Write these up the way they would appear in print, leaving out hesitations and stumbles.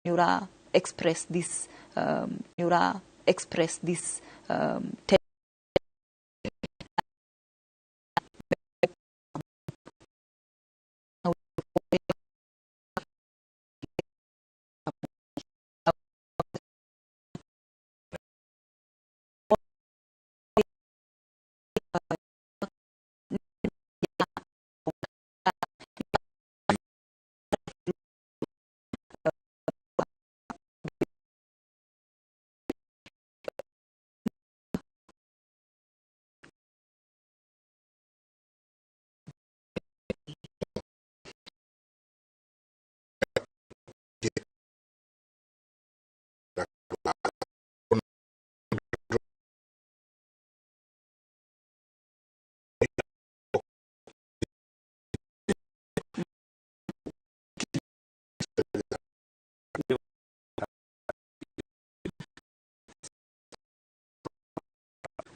Nĩ ũra express this nĩ ũra express this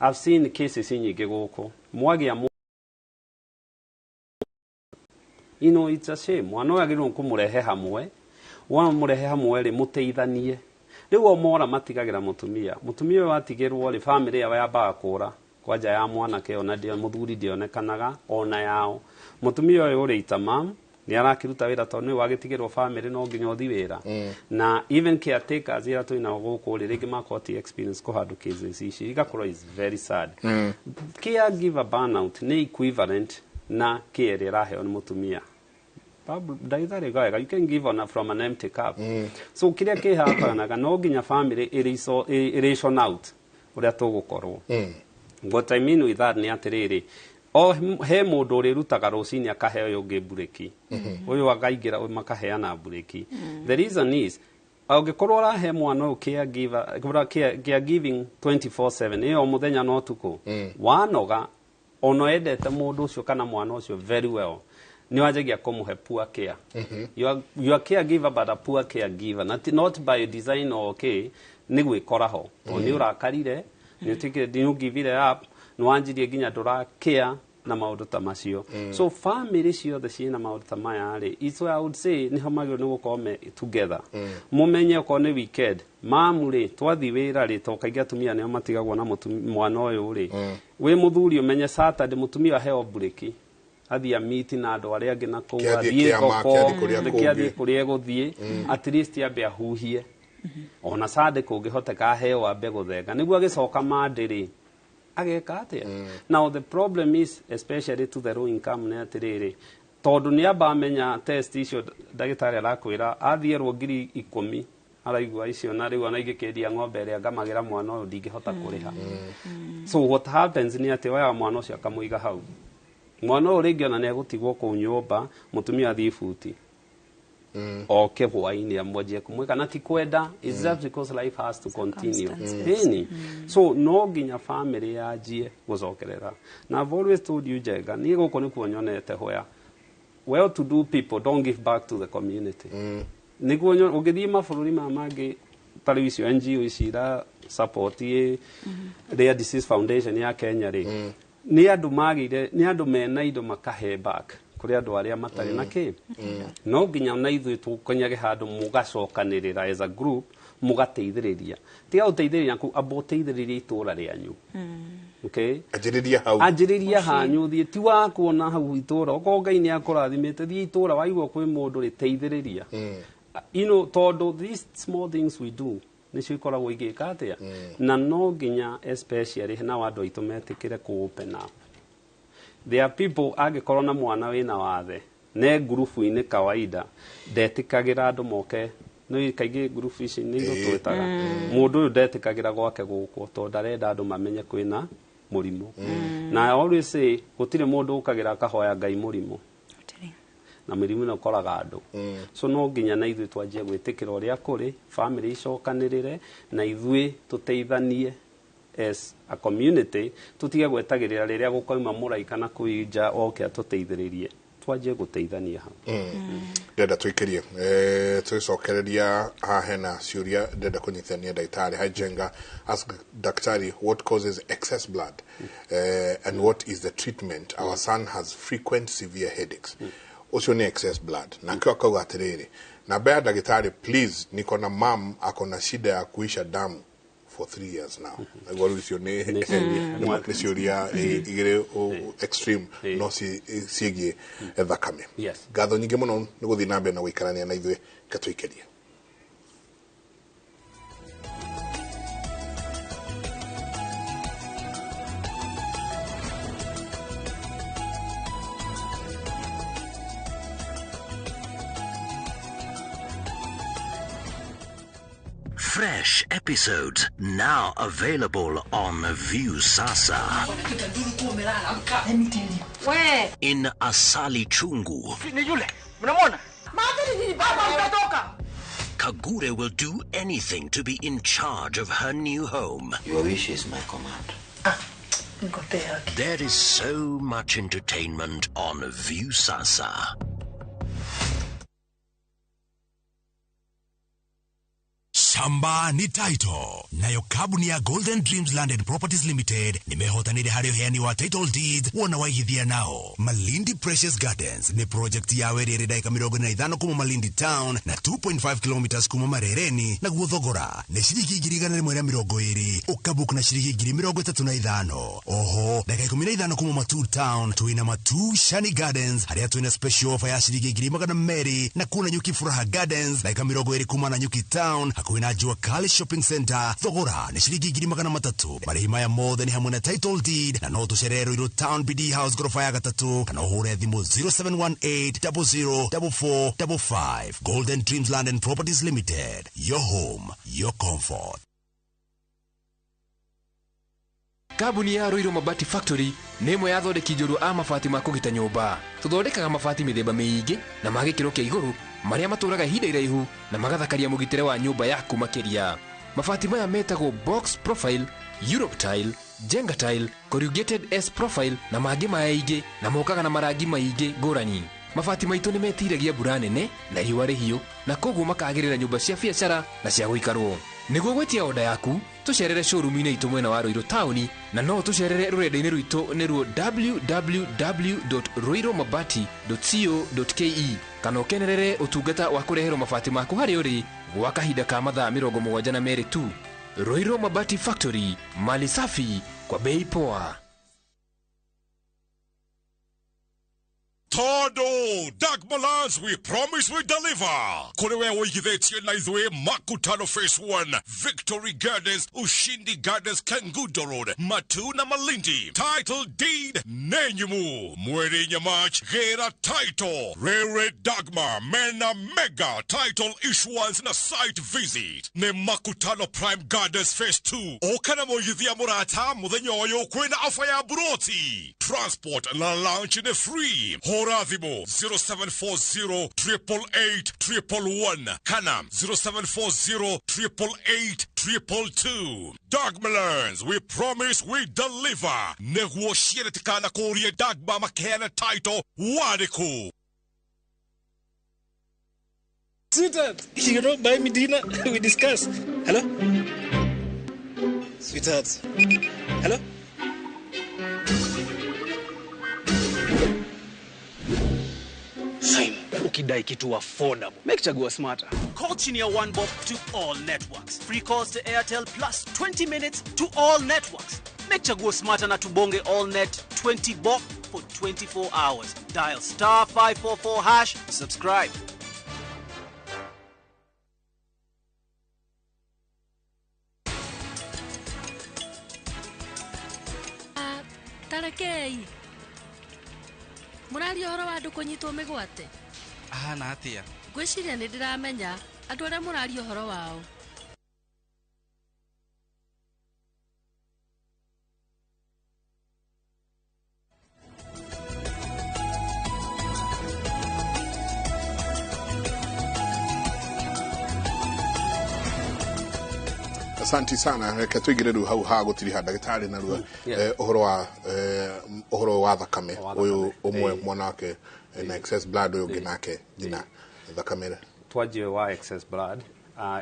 I've seen cases nyingĩ gũkũ mwagĩa it's a shame. Mwana ũyũ agĩrĩirwo kũmũrehe hamwe, wamũrehe hamwe rĩ, mũteithanie. Rĩu o mora matigagĩra mũtumia, mũtumia ũyũ atigĩrwo rĩ, family yao yambaga kũra kwanja ya mwanake, ona ndio mũthuri ndĩonekanaga ona yao. Mũtumia ũyũ rĩ, ita mam nĩ arakĩruta wĩra tondũ nĩwe wagĩtigĩrwo family, no nginya ũthi wĩra. Na even caretakers ira twĩ nao gũkũ rĩ, rĩngĩ makorwo ti experience kũhandle cases ici, igakorwo is very sad. Caregiver burnout nĩ equivalent na care ĩrĩa ĩraheo nĩ mũtumia. Ndagĩtarĩ wega, you can give from an empty cup. So kĩrĩa kĩhapanaga, no nginya family ĩration out ũrĩa tũgũkorwo. What I mean with that nĩ atĩrĩrĩ, o he mũndũ ũrĩrutaga rũcinĩ akahe ũyũ ũngĩ mburĩki, ũyũ akaingĩra, ũyũ makaheana mburĩki. The reason is, ũngĩkorwo ũrahe mwana ũyũ caregiver, caregiving 24/7 ĩyo mũthenya na ũtukũ, wanoga, ona endete mũndũ ũcio kana mwana ũcio very well, nĩ wanjagia kũmũhe poor care. You are caregiver, but a poor caregiver, not by design or okay, nĩ gwĩkora ho tondũ nĩ ũrakarire, nĩ ũtuĩkire nĩ ũgivire up, nĩ wanjirie nginya ndũra care na maũndũ ta macio. So family ciothe ciĩna maũndũ ta maya rĩ, so I would say nĩho magĩrĩirwo nĩ gũkorwo me together. Mũmenye okorwo nĩ weekend, mamu rĩ, twathiĩ wĩra rĩ, to kaingĩ atumia nĩo matigagwo na mwana ũyũ rĩ, wĩ mũthuri ũmenye Saturday mũtumia aheo mburĩki, athiĩ amiti na andũ arĩa angĩ na kũu, Kĩathiĩ athiĩ kĩama, thoko, kĩathiĩ kũrĩa kĩathiĩ kũngĩ. Kũrĩa egũthiĩ, at least ambe ahuhie. Ona Sunday kũngĩhoteka aheo ambe gũthenga nĩguo agĩcoka Monday rĩ, ageka atĩa. Now the problem is, especially to the low income, nĩ atĩrĩrĩ, tondũ nĩ amba amenya test icio ndagĩtarĩ arakwĩra athiĩrwo 10,000, araigua icio na rĩu ona ingĩkĩendia ng'ombe ĩrĩa ngamagĩra mwana ũyũ, ndingĩhota kũrĩha. So what happens nĩ atĩ oyaga mwana ũcio akamũiga hau. Mwana ũyũ rĩngĩ ona nĩ egũtigwo kũu nyũmba, mũtumia athiĩ buti, oke hwainĩ amwanjie kũmwĩka na ti kwenda. It's just because life has to continue. Circumstances. Ĩni, so no nginya family yanjie gũcokerera. Na I've always told you, Njenga, niĩ gũkũ nĩkuo nyonete where well to do people don't give back to the community. Nĩguo ũngĩthiĩ mabũrũri maya mangĩ, ta rĩu icio NGO ici ira support ĩ Rare Disease Foundation ya Kenya rĩ, nĩ andũ magĩire, nĩ andũ mena indo makahe back kũrĩ andũ arĩa matarĩ na kĩ. No nginya na ithuĩ tũkonyage handũ mũgacokanĩrĩra as a group, mũgateithĩrĩria. Tiga gũteithĩrĩria kũu, amba ũteithĩrĩrie itũra rĩanyu, okay? Anjĩrĩria hau. Anjĩrĩria hanyu, thiĩ ti wa kuona hau itũra, okorwo Ngai nĩ akũrathimĩte, thiĩ itũra, waigua kwĩ mũndũ rĩ, teithĩrĩria. Tondũ these small things we do nĩcio ikoragwo igĩka atĩa. Na no nginya especially nao andũ aitũ metĩkĩre kũ open up. There are people, angĩkorwo na mwana wĩna wathe ne ngurubu-inĩ kawaida, ndetĩkagĩra andũ moke. Nĩ kaingĩ ngurubu ici nĩ itũ twĩtaga mũndũ ũyũ ndetĩkagĩra gwake gũkũ tondũ ndarenda andũ mamenye kwĩna mũrimũ. Na I always say, gũtirĩ mũndũ ũkagĩra akahoya Ngai mũrimũ. Gũtirĩ. Na mĩrimũ ĩno ĩkoraga andũ. So no nginya na ithuĩ twanjie gwĩtĩkĩra ũrĩa kũrĩ, family icokanĩrĩre na ithuĩ tũteithanie as a community, tũtige gwetagĩrĩra rĩrĩa gũkauma mũraika na kũu nja oke atũteithĩrĩrie. Twanjie gũteithania hau. Ndĩrenda tũikĩrie, tũgĩcokereria haha hena ciũria ndĩrenda kũnyitithania ndagĩtarĩ. Hi Jenga, ask daktari what causes excess blood and what is the treatment. Our son has frequent severe headaches. Ũcio nĩ excess blood. Nake akauga atĩrĩrĩ, Namba ya ndagĩtarĩ, please, niko na mam ako na shida ya kuisha damu for 3 years now. Naguo rĩu icio nĩ ciũria igĩrĩ extreme no ciĩgiĩ thakame. Ngatho nyingĩ mũno nĩ gũthiĩ na mbere na gũikarania na ithuĩ ngatũikĩrie. Fresh episodes now available on Viusasa. Let me tell you. Where? In Asali Chungu. Kagure will do anything to be in charge of her new home. Your wish is my command. There is so much entertainment on Viusasa. Shamba ni title. Nayo kabuni ya Golden Dreams Land and Properties Limited nimehotanire harĩ ũheani wa title deeds wona waigithia nao. Malindi Precious Gardens ni project yawe ĩrĩ ndagĩka 45 kuma Malindi Town na 2.5 kilometers kuma Marereni, naguo thogora nĩ ciringi 120,000 ũkabook na ciringi 35,000. Oho ndagĩka 15 kuma Matuu Town twina Matuu Shani Gardens harĩa twina special offer ya ciringi 200,000 na kuna Nyuki Furaha Gardens ndagĩka 20 kuma na Nyuki Town hakuhĩ na Jua Kali Shopping Center thogora nĩ ciringi 300,000. Marĩhi maya mothe nĩ hamwe na title deed na no tũcerere Ruiru Town BD House gorofa ya gatatu kana ũhũre thimũ 0718 004455. Golden Dreams Land and Properties Limited, your home, your comfort. Kambuni ya Ruiru Mabati Factory nĩ ĩmwe ya athondeki njorua a mabati ma kũgita nyũmba. Tũthondekaga mabati mĩthemba mĩingĩ na ma gĩkĩro kĩa igũrũ marĩa matũraga ihinda iraihu na magathakaria mũgitĩre wa nyũmba yaku makĩria. Mabati maya metagwo box profile, Europe tile, Jenga tile, corrugated S profile na mangĩ maingĩ na mokaga na marangi maingĩ ngũrani. Mabati maitũ nĩ metiragia mbura nene na riũa rĩhiũ na koguo makagĩrĩra nyũmba cia biacara na cia gũikarwo. Nĩguo gwĩtia oda yaku tũcerere showroom-inĩ itũ mwena wa Ruiru taũni na no tũcerere rũrenda-inĩ rwitũ nĩruo www.ruirumabati.co.ke kana ũkenerere ũtungata wa kũreherwo mabati maku harĩa ũrĩ gwa kahinda ka mathaa 72 tu. Ruiru Mabati Factory, mali safi kwa bei poa. Todo Dagmalands, we promise we deliver. Kũrĩ we ũigithĩtie na ithuĩ Makutano Phase 1, Victory Gardens, Ushindi Gardens, Kangundo Road, Matuu na Malindi. Title deed Nenyumu. Mweri March, Gera title. Rere Dagma, Mena Mega title issuance na site visit. Ne Makutano Prime Gardens Phase 2. Okana mũigithia mũrata mũthenya ũyũ kwĩna ofa ya buroti. Transport na lunch ni free. Horathimo 0740 888 111 kana 0740 888 222. Dagmalands, we promise we deliver. Neguo ciĩrĩtikana kũrie Dagma makeana title wariku. Sweetheart, you don't buy me dinner, we discuss. Hello? Sweetheart. Hello? Simon, ukidai kitu affordable, make chagua smarter. Call Chinia 1 Bob to all networks. Free calls to Airtel plus 20 minutes to all networks. Make chagua smarter na tubonge all net 20 bob for 24 hours. Dial star 544 hash, subscribe. Tarekei. Mũraria ũhoro wa andũ kũnyitwo mĩgwate? Ahana atĩa? Ngwĩciria nĩ ndĩramenya andũ arĩa mũraria ũhoro wao. Asante sana. Reke tuingire riu hau ha gutiriha ndagitari narua uhoro wa thakame uyu umwe mwana wake na excess blood uyu nake nyina thakame twanjie wa excess blood.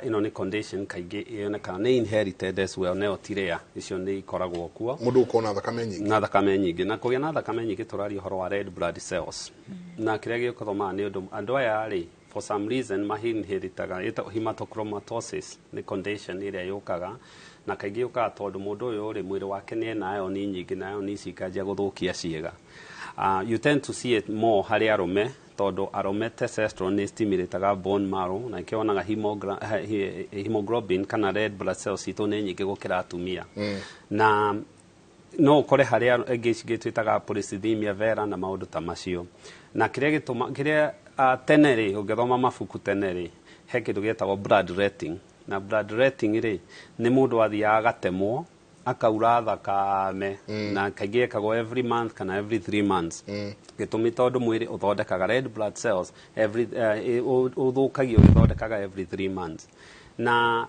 Ino ni condition kaingĩ yonekana nĩ inherited as well, neo ti rare, icio nĩ ikoragwo kuo mũndũ ũkona thakame nyingĩ na thakame nyingĩ na kũgĩa na thakame nyingĩ tũraria ũhoro wa red blood cells. Na kĩrĩa gĩũkathomaga nĩ ũndũ andũ aya rĩ For some reason mahinhiritaga, ĩtagwo hematochromatosis, nĩ condition ĩrĩa yũkaga na kaingĩ yũkaga tondũ mũndũ ũyũ rĩ, mwĩrĩ wake nĩ ena iron nyingĩ na iron ici ikanjia gũthũkia ciĩga. You tend to see it more harĩ arũme tondũ arũme testosterone nĩ stimulataga bone marrow na nĩkĩo wonaga hemoglobin kana red blood cells citũ nĩ nyingĩ gũkĩra atumia. Na no ũkore harĩa ĩngĩ cingĩ twĩtaga polycythemia vera na maũndũ ta macio. Na kĩrĩa gĩtũma kĩrĩa tene rĩ, ũngĩthoma mabuku tene rĩ, he kĩndũ gĩetagwo blood letting. Na blood letting rĩ, nĩ mũndũ athiaga agatemwo akaura thakame, na kaingĩ ĩkagwo every month kana every 3 months. Gĩtũmi tondũ mwĩrĩ ũthondekaga red blood cells every ũthũkagio ũgĩthondekaga every 3 months. Na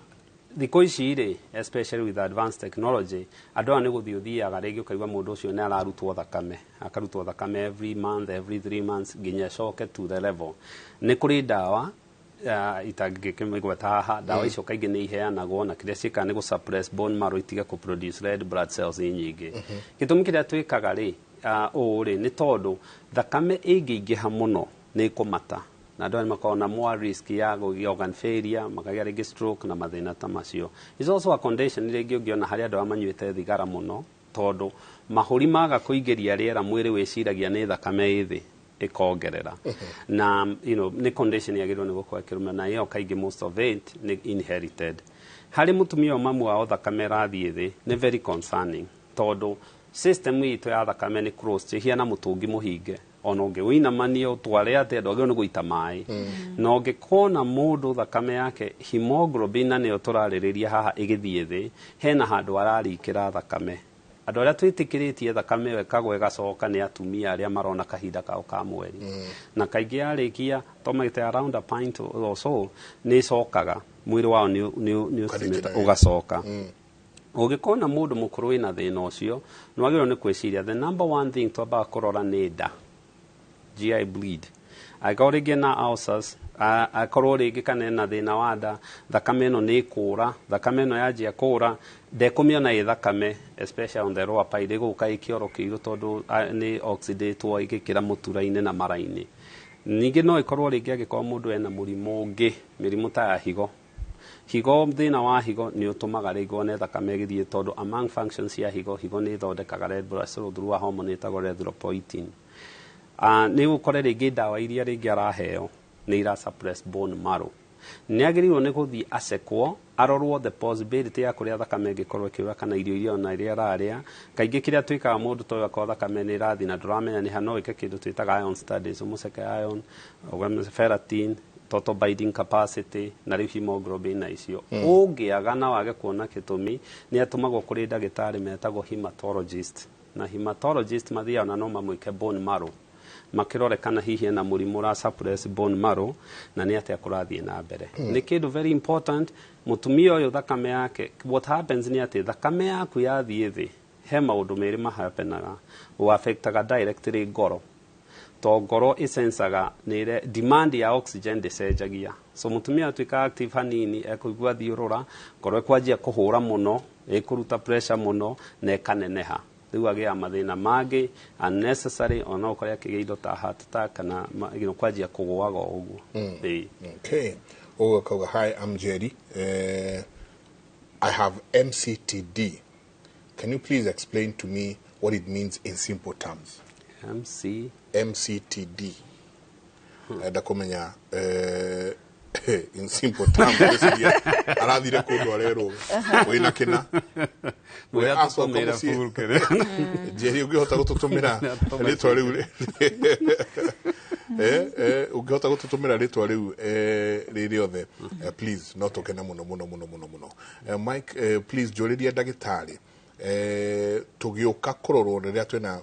thikũ ici rĩ, especially with advanced technology, andũ aya nĩ gũthiĩ ũthiaga rĩngĩ ũkaigua mũndũ ũcio nĩ ararutwo thakame, akarutwo thakame every month, every 3 months, nginya acoke to the level. Nĩ kũrĩ ndawa itangĩkĩmĩgweta haha. Ndawa icio kaingĩ nĩ iheanagwo na kĩrĩa ciĩkaga nĩ gũ suppress bone marrow itige kũ produce red blood cells nyingĩ. Gĩtũmi kĩrĩa twĩkaga rĩ ũũ rĩ, nĩ tondũ thakame ĩngĩingĩha mũno nĩ ĩkũmata na andũ aya nĩ makoragwo na more risk ya kũgĩa organ failure, makagĩa rĩngĩ stroke na mathĩna ta macio. It's also a condition rĩngĩ ũngĩona harĩ andũ arĩa manyuĩte thigara mũno, tondũ mahũri maga kũingĩria rĩera, mwĩrĩ wĩciragia nĩ thakame ĩ thĩ, ĩkongerera. Na nĩ condition yagĩrĩirwo nĩ gũkorwo ĩkĩrũmĩrĩrwo, na ĩyo kaingĩ most of it nĩ inherited. Harĩ mũtumia ũyũ mamu wao thakame ĩrathiĩ thĩ nĩ very concerning, tondũ system itũ ya thakame nĩ closed, ĩhiana mũtũngi mũhinge, ona ũngĩwĩinamania ũtware atĩa ndwagĩrĩirwo nĩ gũita maĩ. Na ũngĩkona mũndũ thakame yake hemoglobin, na nĩyo tũrarĩrĩria haha, ĩgĩthiĩ thĩ, hena handũ ararikĩra thakame. Andũ arĩa twĩtĩkĩrĩtie thakame ĩyo ĩkagwa ĩgacoka nĩ atumia arĩa marona kahinda kao ka mweri, na kaingĩ yarĩkia tomagĩte around a pint or so nĩ ĩcokaga, mwĩrĩ wao nĩ Ũkarĩkĩra. ũgacoka. Ũngĩkona mũndũ mũkũrũ wĩna thĩna ũcio, nĩ wagĩrĩirwo nĩ gwĩciria the number one thing twambaga kũrora nĩ nda, GI bleed. Angĩkorwo rĩngĩ na ulcers, akorwo rĩngĩ kana ena thĩna wa nda, thakame ĩno nĩ ĩkũra. Thakame ĩno yanjia kũra, ndekũmĩona ĩ thakame, especially on the lower pile, ĩgũka ĩ kĩoro kĩirũ tondũ nĩ oxidate ĩgĩkĩra mũtura-inĩ na mara-inĩ. Ningĩ no ĩkorwo rĩngĩ angĩkorwo mũndũ ena mũrimũ ũngĩ, mĩrimũ ta ya higo. Higo, thĩna wa higo nĩ ũtũmaga rĩngĩ one thakame ĩgĩthiĩ, tondũ among functions cia higo, higo nĩ ĩthondekaga red blood cell through a hormone ĩtagwo erythropoietin. Nĩ ũkore rĩngĩ ndawa iria rĩngĩ araheo nĩ ira suppress bone marrow. Nĩ agĩrĩirwo nĩ gũthiĩ acekwo, arorwo the possibility ya kũrĩa thakame ĩngĩkorwo ĩkĩũra kana irio iria ona iria ararĩa. Kaingĩ kĩrĩa twĩkaga mũndũ ta ũyũ, akorwo thakame nĩ ĩrathiĩ na ndũramenya nĩ ha, no wĩke kĩndũ twĩtaga iron studies, ũmũceke iron, ũgamũce ferritin, total binding capacity na rĩu hemoglobin na icio. Ũngĩaga na wage kuona gĩtũmi, nĩ atũmagwo kũrĩ ndagĩtarĩ metagwo hematologist, na hematologist mathiaga na no mamwĩke bone marrow, makĩrore kana hihi ena mũrimũ ũra suppress bone marrow na nĩ atĩa kũrathiĩ na mbere. Nĩ kĩndũ very important. Mũtumia ũyũ thakame yake, what happens nĩ atĩ thakame yaku yathiĩ thĩ, he maũndũ merĩ mahapenaga. Ũaffectaga directly ngoro, to ngoro ĩsensaga nĩ demand ya oxygen ndĩcenjagia. So mũtumia atuĩka active hanini, ekũigua thiũrũra, ngoro ĩkwanjia kũhũra mũno, ĩkũruta pressure mũno na ĩkaneneha. Rĩu agĩaga mathĩna mangĩ unnecessary, ona ũkore akĩgĩa indo ta heart attack kana kwanjia kũgũaga o ũguo. Ĩĩ. Okay. Ũguo akauga, "Hi, I'm Jerry. I have MCTD. Can you please explain to me what it means in simple terms?" MC MCTD. Enda kũmenya in simple terms. Ngwĩciria arathire kũndũ arerwo wĩna kĩna. Mwĩre Acoka atũtũmĩre mũciĩ. full kĩrĩa. Jerry, ũngĩhota gũtũtũmĩra rĩtwa rĩu ũngĩhota gũtũtũmĩra rĩtwa rĩu rĩ rĩothe, please, no tũkene mũno mũno mũno mũno mũno. Mike, please njũrĩria ndagĩtarĩ, tũgĩũka kũrorwo rĩrĩa twĩna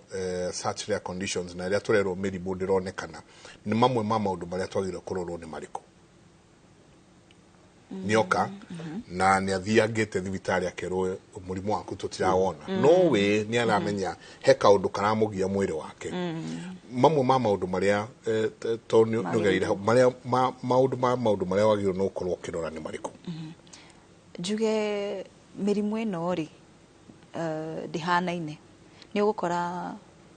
such rare conditions na rĩrĩa tũrerwo mĩrimũ ndĩronekana, nĩ mamwe ma maũndũ marĩa twagĩrĩirwo kũrorwo nĩ marĩkũ? Nĩoka na nĩ athiangĩte thibitarĩ akerwo mũrimũ waku tũtirawona, no we nĩ aramenya he kaũndũ karamũgia mwĩrĩ wake. Mamwe ma maũndũ marĩa to nĩ ũgereire hau, marĩa maũndũ ma maũndũ marĩa wagĩrĩirwo nĩ gũkorwo ũkĩrora nĩ marĩkũ? Njuge mĩrimũ ĩno rĩ, ndĩhanaine. Nĩ ũgũkora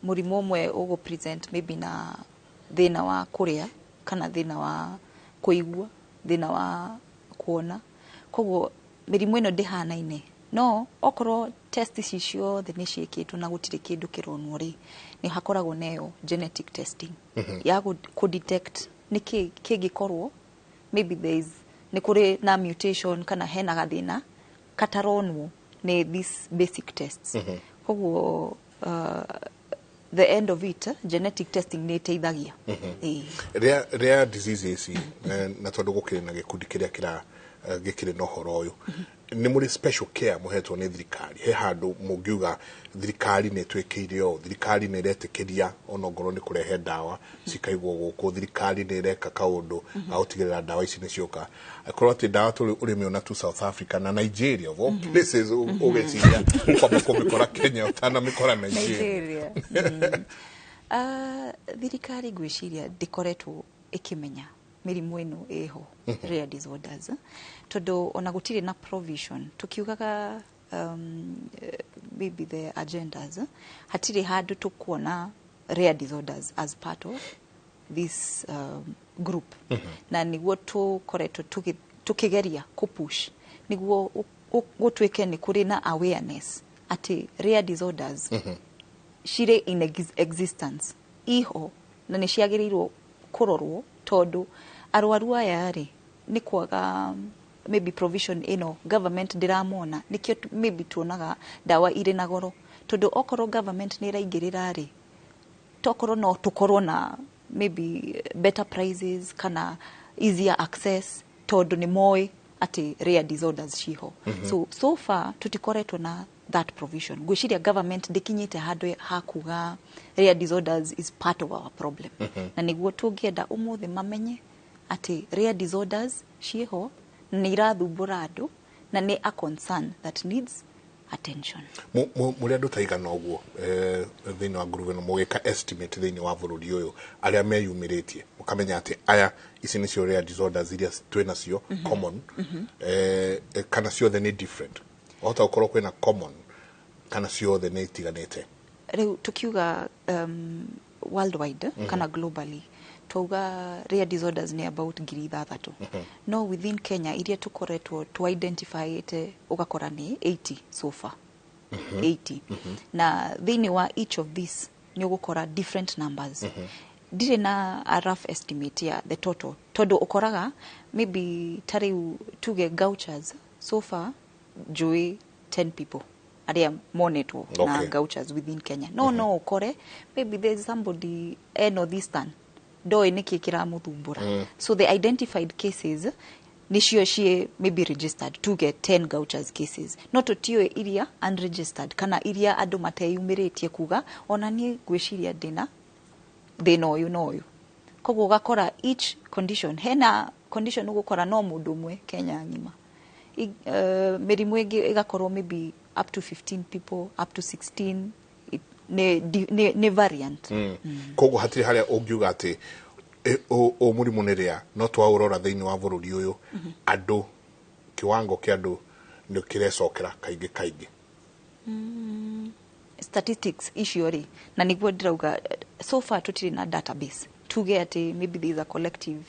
mũrimũ ũmwe ũgũ present maybe na thĩna wa kũrĩa kana thĩna wa Kũigua, thĩna wa kuona. Koguo mĩrimũ ĩno ndĩhanaine, no okorwo test ici ciothe nĩ ciĩkĩtwo na gũtirĩ kĩndũ kĩronwo rĩ, nĩ hakoragwo nayo genetic testing ya kũ detect nĩkĩ kĩngĩkorwo maybe there is, nĩ kũrĩ na mutation kana hena gathĩna kataronwo nĩ these basic tests. Koguo the end of it, genetic testing nĩ ĩteithagia. Ĩĩ. Rare diseases, na tondũ gũkĩrĩ na gĩkundi kĩrĩa kĩra gĩkĩrĩ na ũhoro ũyũ, nĩ mũrĩ special care mũhetwo nĩ thirikari? He handũ mũngiuga thirikari nĩ ĩtwĩkĩire ũũ, thirikari nĩ ĩretĩkĩria ona ongorwo nĩ kũrehe ndawa cikaigwo gũkũ, thirikari nĩ ĩreka kaũndũ ga gũtigĩrĩra ndawa ici nĩ cioka, akorwo atĩ ndawa tũrĩ ũrĩmĩona tu South Africa na Nigeria, of all places, ũgeciria ũkwamba kũmĩkora Kenya ũtanamĩkora Nigeria? Nigeria. Thirikari ngwĩciria ndĩkoretwo ĩkĩmenya mĩrimũ ĩno ĩho, rare disorders, tondũ ona gũtirĩ na provision tukiugaga maybe the agendas, hatirĩ handũ tũkuona rare disorders as part of this group. Na nĩguo tũkoretwo tũkĩgeria kũpush nĩguo gũtuĩke nĩ kũrĩ na awareness atĩ rare disorders cirĩ in existence, iho, na nĩ ciagĩrĩirwo kũrorwo, tondũ arwaru aya rĩ, nĩ kwaga maybe provision ĩno government ndĩramona, nĩkĩo maybe tuonaga ndawa irĩ na goro, tondũ okorwo government nĩ ĩraingĩrĩra rĩ, tokorwo no tũkorwo na maybe better prices kana easier access, tondũ nĩ moĩ atĩ rare disorders ciho. So far tũtikoretwo na that provision. Ngwĩciria government ndĩkinyĩte handũ ha kuga rare disorders is part of our problem. Na nĩguo tũngĩenda ũmũthĩ mamenye atĩ rare disorders ciĩho na nĩ irathumbũra andũ na nĩ a concern that needs attention. Mũrĩ andũ ta igana ũguo thĩinĩ wa ngurubu ĩno, mũgĩka estimate thĩinĩ wa bũrũri ũyũ arĩa meyumĩrĩtie, mũkamenya atĩ aya, ici nĩcio rare disorders iria twĩ nacio common, kana ciothe nĩ different? Wahota gũkorwo kwĩna common kana ciothe nĩ itiganĩte? Rĩu tukiuga worldwide kana globally, twauga rare disorders nĩ about 6,000. No within Kenya iria tũkoretwo tu identifyĩte, ũgakora nĩ 80 so far, 80. Na thĩinĩ wa each of these nĩ ũgũkora different numbers. Ndirĩ na a rough estimate ya the total, tondũ ũkoraga maybe ta rĩu tuge Gauchers, so far njũĩ 10 people arĩa monetwo na Gauchers within Kenya. No ũkore maybe there's somebody e northeastern ndoĩ nĩkĩ kĩramũthumbũra. So the identified cases nĩcio ciĩ maybe registered, tuge 10 Gauchers cases, no tũtiũĩ iria unregistered kana iria andũ mateyumĩrĩtie kuga ona niĩ ngwĩciria ndĩna thĩna ũyũ na ũyũ. Koguo ũgakora each condition, hena condition ũgũkora no mũndũ ũmwe Kenya ng'ima. Mĩrimũ ĩngĩ ĩgakorwo maybe up to 15 people, up to 16. Nĩ variant. Koguo hatirĩ harĩa ũngiuga atĩ ũ mũrimũ nĩ rĩa no twaũrora thĩinĩ wa bũrũri ũyũ, andũ, kiwango kĩa andũ nĩ kĩrecokera kaingĩ kaingĩ? Statistics icio rĩ, na nĩguo ndĩrauga so far tũtirĩ na database tuge atĩ maybe there is a collective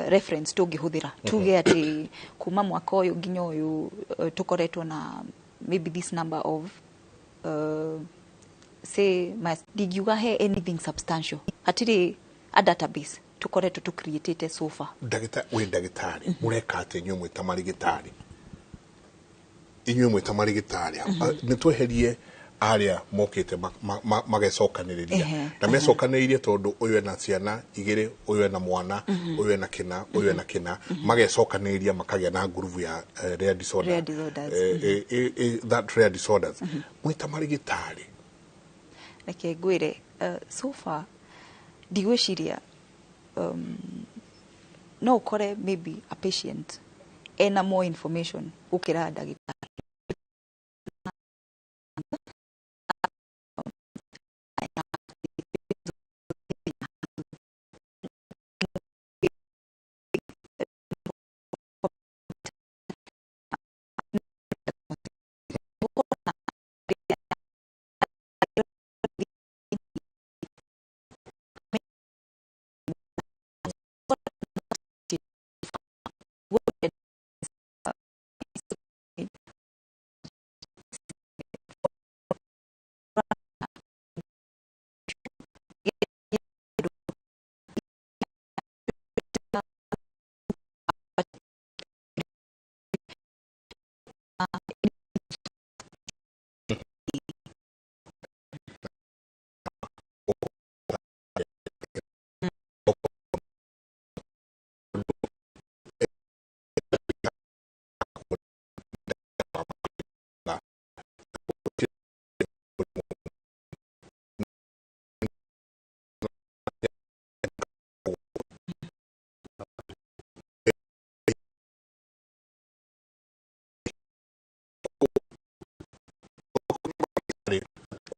reference tũngĩhũthĩra tuge atĩ kuma mwaka ũyũ nginya ũyũ tũkoretwo na maybe this number of say ndingiuga he anything substantial, hatirĩ a database tũkoretwo tũcreatĩte so far. Ndagĩta, wĩ ndagĩtarĩ, mũreka atĩ inyuĩ mwĩta marigĩtarĩ, inyuĩ mwĩta marigĩtarĩ, nĩ tweherie arĩa mokĩte magecokanĩrĩria na mecokanĩrĩirie tondũ ũyũ ena ciana igĩrĩ, ũyũ ena mwana, ũyũ ena kĩna, ũyũ ena kĩna, magecokanĩrĩria makagĩa na ngurubu ya rare disorder. Rare disorders. That rare disorders, mwĩta marigĩtarĩ? Reke ngwĩre, so far ndigwĩciria no ũkore maybe a patient ena more information gũkĩra ndagĩtarĩ.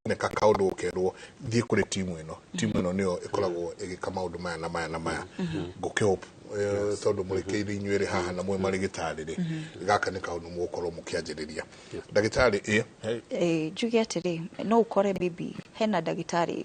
Neka kaundu ukerwo thiĩ kũrĩ timu ĩno, timu ĩno nĩyo ĩkoragwo ĩgĩka maũndũ maya na maya na maya. Ngũkĩhope tondũ mũrĩkĩire inyuĩ haha na mwĩ marĩgĩtarĩ rĩ, gaka nĩ kaũndũ mũgũkorwo mũkĩanjĩrĩria. Ndagĩtarĩ, ĩ Njuge atĩrĩ, no ũkore maybe hena ndagĩtarĩ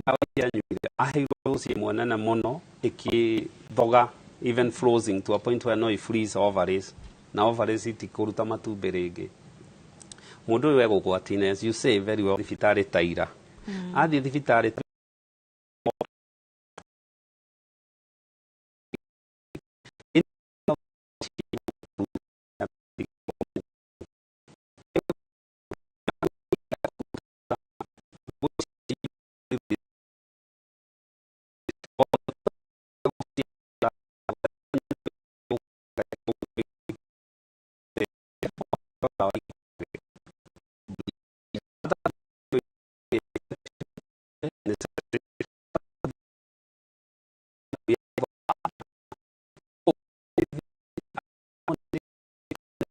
ndawa iria aheirwo dosi ĩmwe nene mũno ĩkĩthoga, even freezing to a point where no i freeze ovaries, na ovaries itikũruta matumbĩ rĩngĩ. Mũndũ ũyũ egũgwatina, as you say very well, thibitarĩ ta ira athiĩ thibitarĩ.